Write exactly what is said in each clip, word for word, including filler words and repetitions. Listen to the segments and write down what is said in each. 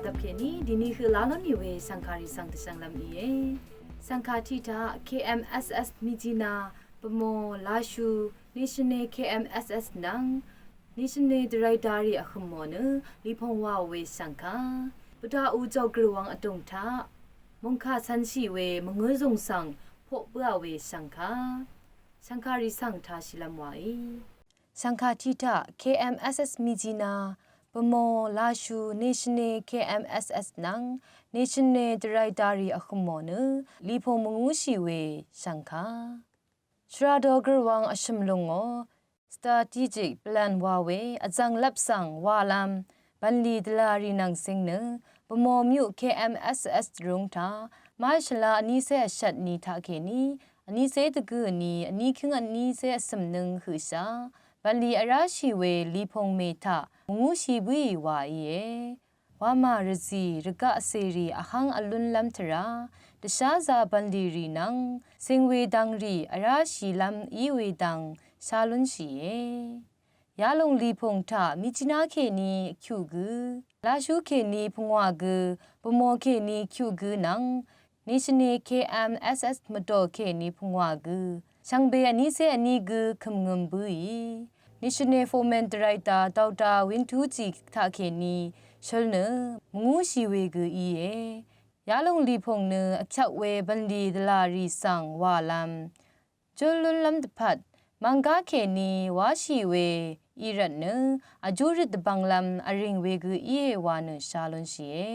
Dvpkèní dìní høq lá lónì we shv̀ngkàrì svng dvshvnglv́m íe. Shv̀ngkà tiq taq K M S S Mijina, Bvmò, Lashu, Neshvne K M S S nvng Neshvne dvraydarì vhø̀m mò nø lìpòng wàò we shv̀ngkà. Bvdaqu jògø̀rwvng vdùng taq mòngkà cv̄nshì we mvngǿzùng svng poq bǿà we shv̀ngkà. Shv̀ngkàrì svng tāshìlv́m wàí. Shv̀ngkà tiq taq K M S S Mijina, Bvmò, Lashu, Neshvne K M S S nvng Neshvne dvraydarì vhø̀m mò nø lìpòng mvngúshì we shv̀ngkà. Shvrado gø̀rwvng vshø̀m lúngò strategic plan wa we vzv̀ng lvp svng wàlv́m bv̀nlì dvlàrì nvng cing nø Bvmò myuq K M S S rúng taq máshvla vnícé vshvt ni taqkèní vnícé dvgø̀ ni vníkǿng vnícé vsø̀mnøng høqshaq bv̀nlì vráshì we lìpòng mè taq mvngúshì bǿì wa íe. Wamà rvzì rvgaq cèrì vhv́ng vlúnlv́m tvrá dvsházā bv̀nlìrì nvng cing we dvngrì vráshìlv́m í we dvng shá lúnshìe. Yalòng lìpòng taq Mijina kèní kyuq gø, Lashu kèní pungwà gø, Bvmò kèní kyuq gø nvng Neshvne K M S S mvdò kèní pungwà gø shvngbe vnícé vní gø kø̀mngøm bǿì. Neshvne fomen dvrayda Dawda Wintuji taqkèní shøl nø mvngúshì we gø íe. Yalòng lìpòng nø vkyvp we bv̀nlì dvlàrì svng wàlv́m júl lúnlv́m dvpvt mvnggá kèní wáshì we í rvtnø vjú røt dvbvnglv́m vrìng we gø íe wa nø shá lúnshìe.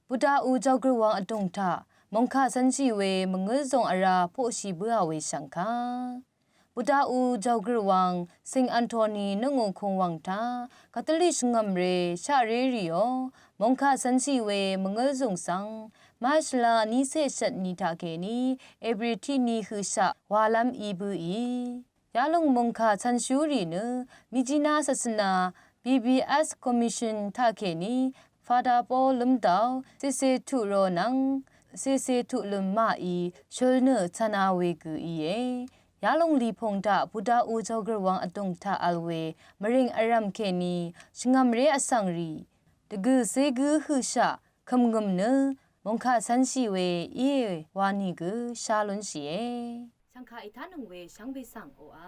Bvdaqu jògø̀rwvng vdùng taq mòngkà cv̄nshì we mvngǿzùng vrá poqshì bǿà we shv̀ngkà. Bvdaqu jògø̀rwvng Saint Anthony nøngù kùngwv̀ng taq Katolik shvngø̀mré shaqré rìò mòngkà cv̄nshì we mvngǿzùng svng máshvla vnícé vshvt ni taqkèní April tiq ni høqshaq wàlv́m í bǿì. Yalòng mòngkà cv̄nshúrì nø Mijina Sasana B B S Commission taqkèní Fada Paul Lv́mdau, Sese Tuqro nvng Sese Tuqløm maqí shøl nø cv̄nā we gø íe. Yalòng lìpòng taq Bvdaqu jògø̀rwvng vdùng taq vl we mvrìng vrv̀m kèní shvngø̀mré vsv̀ngrì dvgø̀ cé gǿ høqshaq kø̀mngøm nø mòngkà cv̄nshì we íe wa nìgø shá lúnshìe. Shv̀ngkà ètánøng we shvngbe svng oqà.